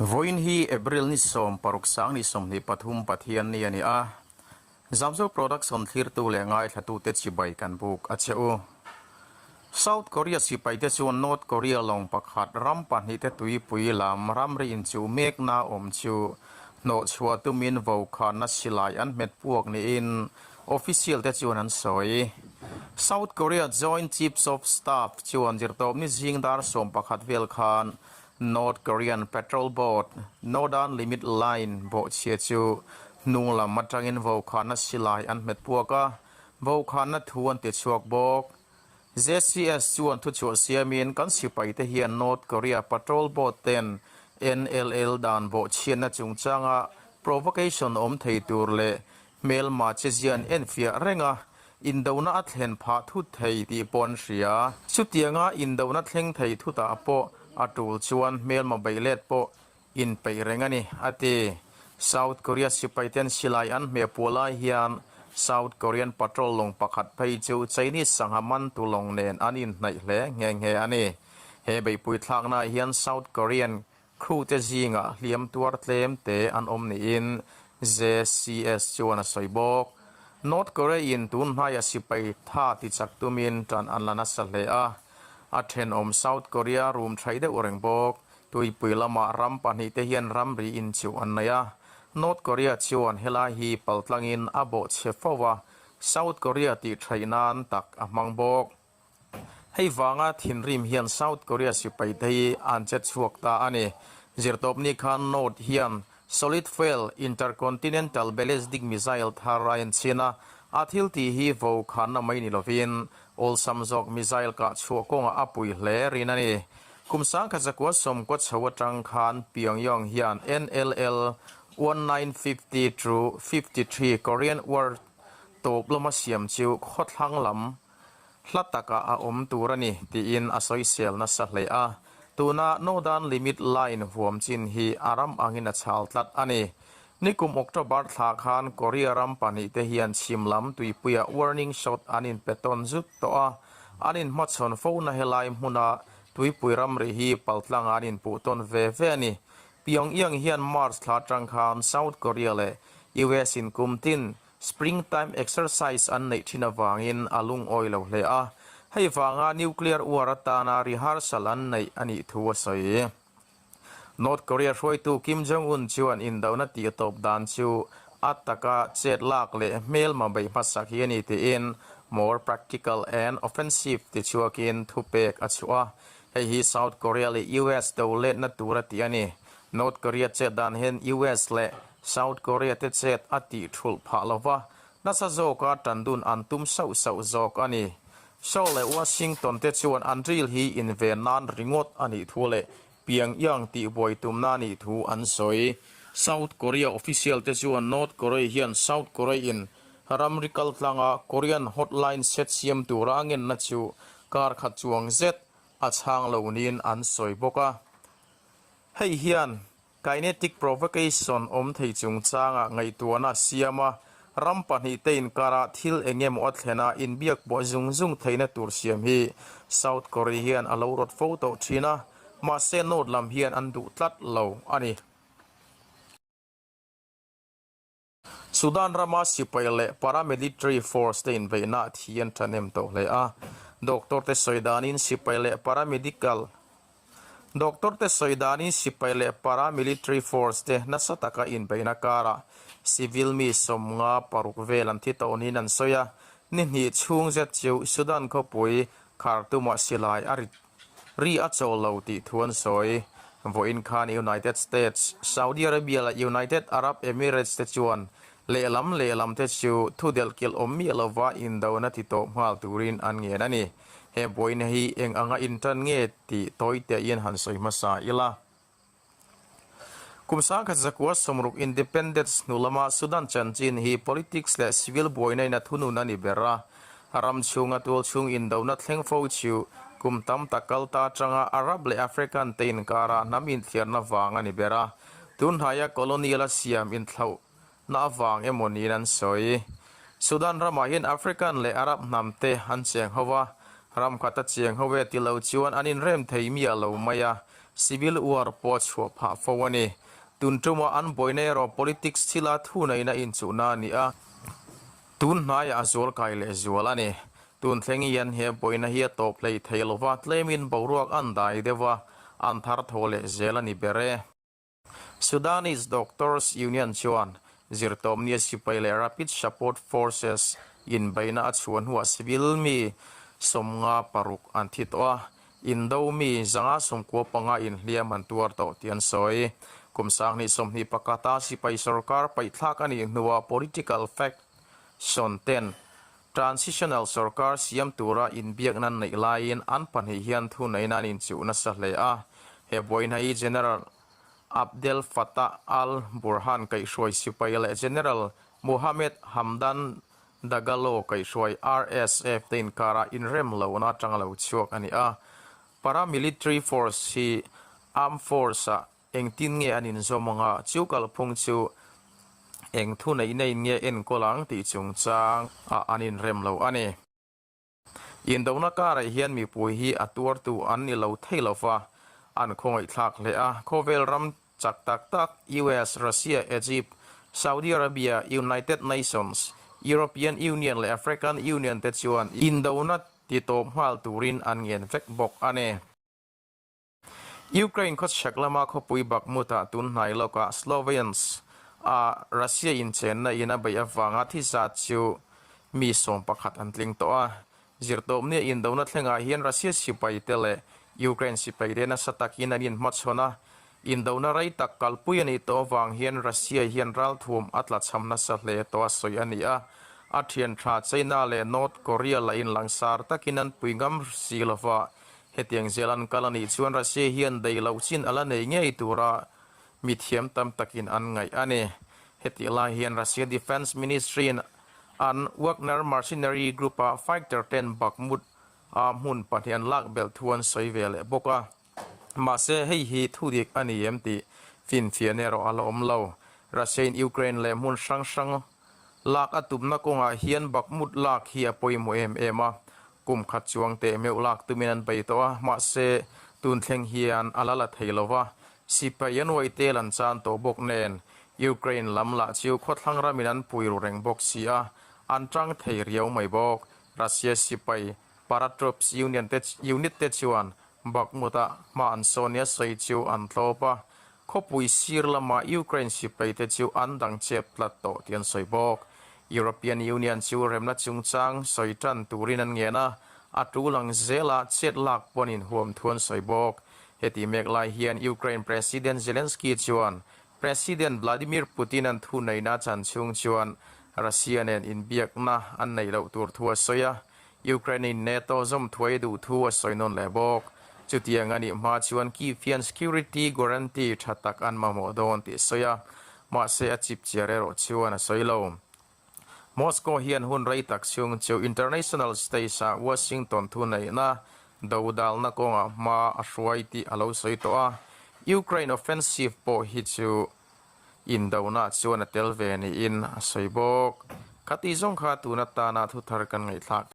Vawiin hi April ni 16 2023 Pathianni a ni a, Zamzo Production thlirtu leh ngaithlatute chibai kan buk a che u. South Korea sipaite chuan North Korea lawng pakhat ram pahnihte tuipui lam ramri inchuh mekna awm chu hnawhchhuah tumin vokhanna silai an hmet puak niin official te chuan an sawi. South Korea Joint Chiefs of Staff chuan zirtawpni zing dar 11 vel khan North Korean patrol boat Northern Limit Line bawhchhia chu hnung lam atangin vokhanna silai an hmet puak a, vokhanna thu an ti chhuak bawk. JCS chuan thuchhuah siamin kan sipaite hian North Korea patrol boat ten NLL dan bawhchhiatna chungchanga provocation awm thei tur leh hmelma chezia an enfiah reng a, indona a thlen phah thut thei tih pawh an hria. Chutianga indona thleng thei thutah pawh a tul chuan hmelma beihlet pawh inpeih reng a ni, a ti. South Korea sipaiten silai an hmeh puah lai hian South Korean patrol lawng pakhat phei chu Chinese sangha mantu lawng nen an inhnaih hle nghe nghe a ni. He beihpui thlaknaah hian South Korean crew te zingah hliam tuar tlem te an awm niin JCS chuan a sawi bawk. North Korea-in tun hnaia sipai tha tichak tumin tan an la nasa hle a, a thenawm South Korea rum thaih deuh reng bawk. Tuipui lamah ram pahnihte hian ramri inchuh an nei a, North Korea chuan helai hi paltlangin a bawhchhe fo a, South Korea tih thaih nan tak a hmang bawk. Hei vanga thinrim hian South Korea sipaite hi an che chhuak ta a ni. Zirtawpni khan North hian Solid Fuel Intercontinental Ballistic Missile thar a enchhin a, a thil tih hi vokhanna mai ni lovin awlsam zawk missile kah chhuah kawngah a pui hle rin a ni. Kum 1990 chho atang khan Pyongyang hian NLL 1950 to 53 Korean War tawp lama siam chu khawthlang lam hla takah a awm tur a ni tiin a sawisel nasa hle a. Tuna Northern Limit Line huam chin hi a ram angin a chhal tlat a ni. Nikum October thla khan Korea ram pahnihte hian chhim lam tuipuiah warning shot an inpe tawn zut tawh a, an inhmachhawn fo na helai hmuna tuipui ramri hi paltlanga an inpuh tawn ve ve a ni. Pyongyang hian March thla atang khan South Korea leh US in kum tin Springtime exercise an neih thin avangin a lungawi lo hle a, hei vanga nuclear war atana rehearsal an neih a nih thu a sawi. North Korea hruaitu Kim Jong-un chuan indona tih tawp dan chu a taka chet lak leh hmelma beih hmasak hi a ni tiin more practical and offensive ti chhuakin thupek a chhuah a, hei hi South Korea leh US do letna tur a ti a ni. North Korea chet dan hian US leh South Korea te chet a tih thulh phah lo va, nasa zawka tan dun an tum sauh sauh zawk a ni. Seoul leh Washington te chuan an drill hi inven nan ringawt a nih thu leh Pyongyang tihbuai tumna a nih thu an sawi. South Korea official te chuan North Korea hian South Korea in ramri kaltlanga Korean hotline set siam tura a ngenna chu kar khat chuang zet a chhang lo niin an sawi bawk a. Hei hian Kinetic provocation awm thei chungchangah ngaihtuahna a siam a, ram pahnihte inkarah thil eng emaw a thlen a, inbiak pawh zung zung theihna tur siam hi South Korea hian a lo rawt fo tawh thin a, mahse North lam hian an duh tlat lo a ni. Sudan rama sipai leh paramilitary force te inbeihna ah thi an thahnem tawh hle a, doctor te sawi danin sipai leh paramedical Doctor te sawi danin sipai leh paramilitary force te nasa taka inbeihna karah civil mi 56 vel an thi tawh niin an sawi a, ni hnih chhung zet chu Sudan khawpui Khartoum-ah silai a ri Ri a chawl lo tih thu an sawi. Vawiin khan United States, Saudi Arabia leh United Arab Emirates te chuan lehlam lehlam te chu thu delhkilh awm miah lova indona ti tawp nghal turin an ngen a ni. He buaina hi eng anga intan nge tih tawi tein han sawi hmasa ila. Kum 1960 independence hnu lama Sudan chanchin hi politics leh civil buaina in a thunun a ni ber a. Ram chhunga tual chhung indona thleng fo chu kum tam tak kal ta atanga Arab leh African te inkara hnam inthliarna vang a ni ber a. Tun hnaia colonial a siam inthlauhna avang emaw niin an sawi. Sudan ramah hian African leh Arab hnam te an cheng ho a, ram khata cheng ho e ti lo chuan an inrem thei miah lo mai a. Civil war pawh a chhuah phah fo a ni. Tun tuma an buaina erawh politics thila thuneihna inchuhna a ni a, tun hnaiah a zual kai leh zual a ni. Tun thleng hian he buaina hi a tawp hlei thei lova, tlemin boruak an dai deuh a, an thar thaw leh zel a ni ber e. Sudanese Doctors Union chuan zirtawpnia sipai leh Rapid Support Forces inbeihna a chhuah hnuah civil mi 56 an thi tawh a, indo mi 195 inhliam an tuar tawh tih an sawi. Kum 2021-a sipai sorkar paihthlak a nih hnuah political faction ten Transitional sorkar siam tura inbiakna neih laiin an pahnih hian thuneihna an inchuh nasa hle a. He buaina hi General Abdel Fattah al-Burhan kaihhruai sipai leh General Mohamed Hamdan Dagalo kaihhruai RSF te inkarah inrem lohna atanga lo chhuak a ni a. Paramilitary force hi armed force-ah Engtin nge an inzawm ang a, chu kalphung chu eng thuneihna in nge enkawl ang tih chungchang ah an inrem lo a ni. Indona karah hian mipui hi a tuartu an ni lo thei lo va, an khawngaihthlak hle a, khawvel ram chak tak tak US, Russia, Egypt, Saudi Arabia, United Nations, European Union leh African Union te chuan indona titawp nghal turin an ngen vek bawk a ni. Ukraine khawchhak lama khawpui Bakhmut-ah tun hnai lawkah Sloviansk a Russia inchenna in a beih avanga thi zat chu mi 11 an tling tawh a. Zirtawpnia indona thlengah hian Russia sipaite leh Ukraine sipaite nasa takin an inhmachhawn a. Indona rei tak kalpui a nih tawh avang hian Russia hian ralthuam a tlachham nasa hle tawh a sawi a ni a. A thian tha China leh North Korea lah in langsar takin an pui ngam si lova. Hetiang zel an kal a nih chuan Russia hian daih loh chin a la nei ngei tura mi thiam tam takin an ngaih a ni. Hetih lai hian Russia Defence Ministry-in an Wagner Mercenary Group-a fighter ten Bakhmut a hmun pahnih an lak belh thu an sawi ve leh bawk a. Mahse, hei hi thu dik a ni em tih finfiahna erawh a la awm lo. Russia-in Ukraine leh hmun hrang hrang lak a tumna kawngah hian Bakhmut lak hi a pawimawh em em a. Kum khat chuang teh meuh lak tumin an bei tawh a, mahse tun thleng hian a la la thei lo va. Sipai an uai tel an chan tawh bawk nen, Ukraine lam lah chu khawthlang ramin an pui ru reng bawk si a, an tang thei riau mai bawk. Russia sipai Paratroops Union te unit te chuan Bakhmut-ah hma an sawn nia sawi chu an tlawp a, Khawpui sir lama Ukraine sipaite chu an dang chep tlat tawh tih an sawi bawk. European Union chu remna chungchang sawi tan turin an ngen a, a tul ang zela chet lak pawn inhuam thu an sawi bawk. Heti mek lai hian Ukraine President Zelensky chuan President Vladimir Putin an thuneihna chan chhung chuan Russia nen inbiakna an neih loh tur thu a sawi a, Ukraine-in NATO zawm thuai duh thu a sawi nawn leh bawk. Chutiang a nih hma chuan Kyiv hian security guarantee tha tak an mamawh dawn tih a sawi a, mahse a chip chiar erawh chuan a sawi lo. Moscow hian hun rei tak chhung chu international stage-ah Washington thuneihna dodalna kawngah hma a hruai tih a lo sawi tawh a, Ukraine offensive pawh hi chu Indona chuan a tel ve niin a sawi bawk. Khati zawng kha tun atana thuthar kan ngaihthlak.